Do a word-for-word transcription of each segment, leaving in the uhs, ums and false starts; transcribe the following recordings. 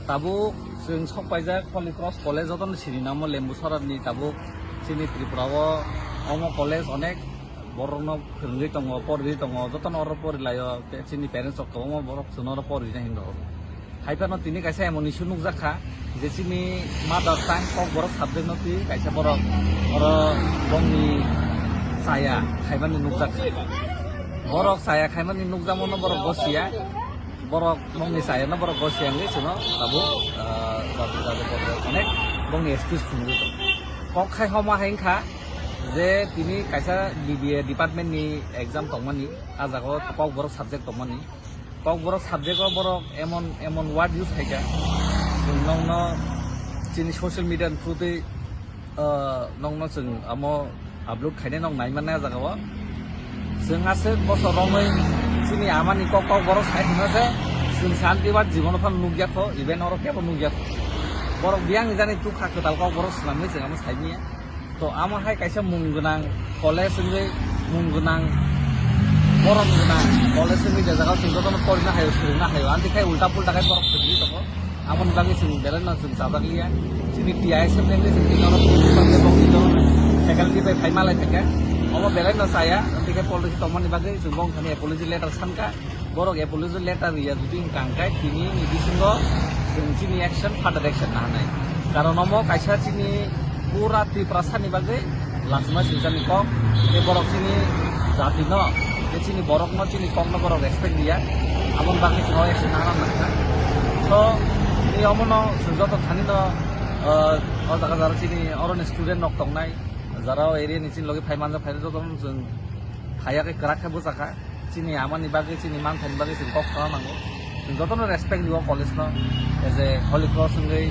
Tabuk chwng sok paijak Holy Cross College, jotono sini namo Lembuchorani. Tabuk chini Tripura o omo college onek borokno phwrwngwi tongo, porwi tongo, jotono oro porilaio. Tei chini parents rok kwbangma borok chwngno oro porwina hinwi rw. Haiphano tini kaisa emon issue nukjak kha je chini mother tongue Kokborok subject no twi kaisa borok oro bongni chaya khaimani nukjak kha. Borok chaya khaimani nukjakmano borok gosiya. Borok bongni chayano borok gosiya wngwi chwngno tabuk, ah, jati jati borok onek bongni excuse phunugwi tongo. Kok khai homa hai wngkha je tini kaisa B B A department ni exam tongmani, ah jaga o Kokborok subject tongmani. Kokborok subject o borok emon emon word use khaikha, chwng nokno chini social media ni through twi ah, nokno chwng amo upload khainai nok nai mannai ah jaga o. Chwng aswk bosor romwi chini amani kok Kokborok sai hwnma se chwng santi ba jibono phano nukya kho, even oro kebo nukya kho. Borok biyang jani tukha kwtal Kokborok swnamwi chwng amo sai manya. To amo hai kaisa mung gwnang college wngwi mung gwnang borom gwnang college wngwi je jaga o chwng jotono porina haio, swrwngna haio, amtwi khai ulta pulta khai borok swrwngwi tongo. Aboni bagwi chwng belai no chwng chajak liya. Chini T I S F ni chwng tini oro principal tei bokni jono faculty bai phai malai phaikha. Omo belai no chaya, tei khe policy tongmani bagwi chwng bongthani apology letter sankha. Borok apology letter riya jodi wngkha hwnkhe tini ni bisingo chwng chini action, further action nahanai. Karon omo kaisa chini pura Tiprasani bagwi lachima swijani kok, tei borok chini jatino, tei chini borokno, chini kokno borok respect liya, aboni bagwi chwng o action nahana nangkha. So, tei omono chwng joto thanino, ah, o jaga jara chini oroni student rok tongnai, jara o area ni chini logi phai manjak phai jotono chwng phaiya khe kwrak khe bwchakha. Chini amani bagwi, chini manthani bagwi chwng kok sana nango. Chwng jotono respect rio college no. As a Holy Cross wngwi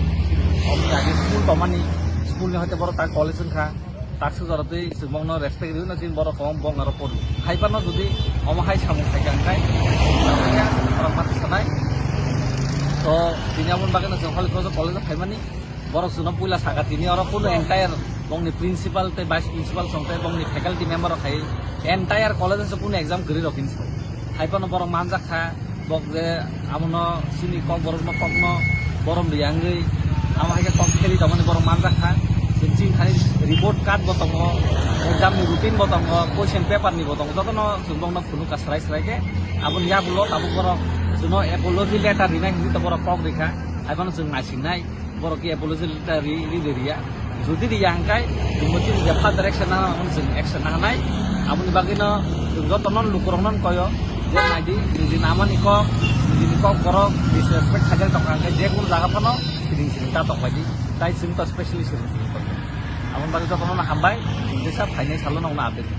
omni age school tongmani, school ni hoite borok tak college wngkha. Tak sujaro twi chwng bongno respect rio no chini borok kwbang bong aro pori. Hai phano jodi omo hai samung khaikha hwnkhe, borok mati sanai. To, tini aboni bagwi no chwng Holy Cross college o phaimani. Borok chwngno puila saka tini oro kunu entire bongni principal tei vice principal song tei bongni faculty member rok khai entire college o kunu exam kwrwi rok hinwi sao. Hai phano borok manjak kha, bok je amono chini Kokborokno kokno borom riya wngwi amo hai khe kok kheli tongmani borok manjak kha. Chwng chini khai report card bo tongo, exam ni routine bo tongo, question paper ni bo tongo, jotono chwng bongno phunukha srai srai khe. Aboni yagulo tabuk borok chwngno apology letter rinai hinwi to borok kok rikha, hai phano chwng naisingnai. Borok khe apology letter ri, ri, ri, riya. Jodi riya hwnkhe, chwngbo chini je further action nana, omono chwng action nahanai. Aboni bagwino chwng jotono lukurokno koyo, je naidi, nijini amani kok, nijini Kokborok disrespect khaijak tongkha hwnkhe, je kunu jaga phano siring siring ta tongbaidi. Tai chwng to specially siring siring tongkha. Aboni bagwi jotono hambai, chwng teisa phainai salo nokno update.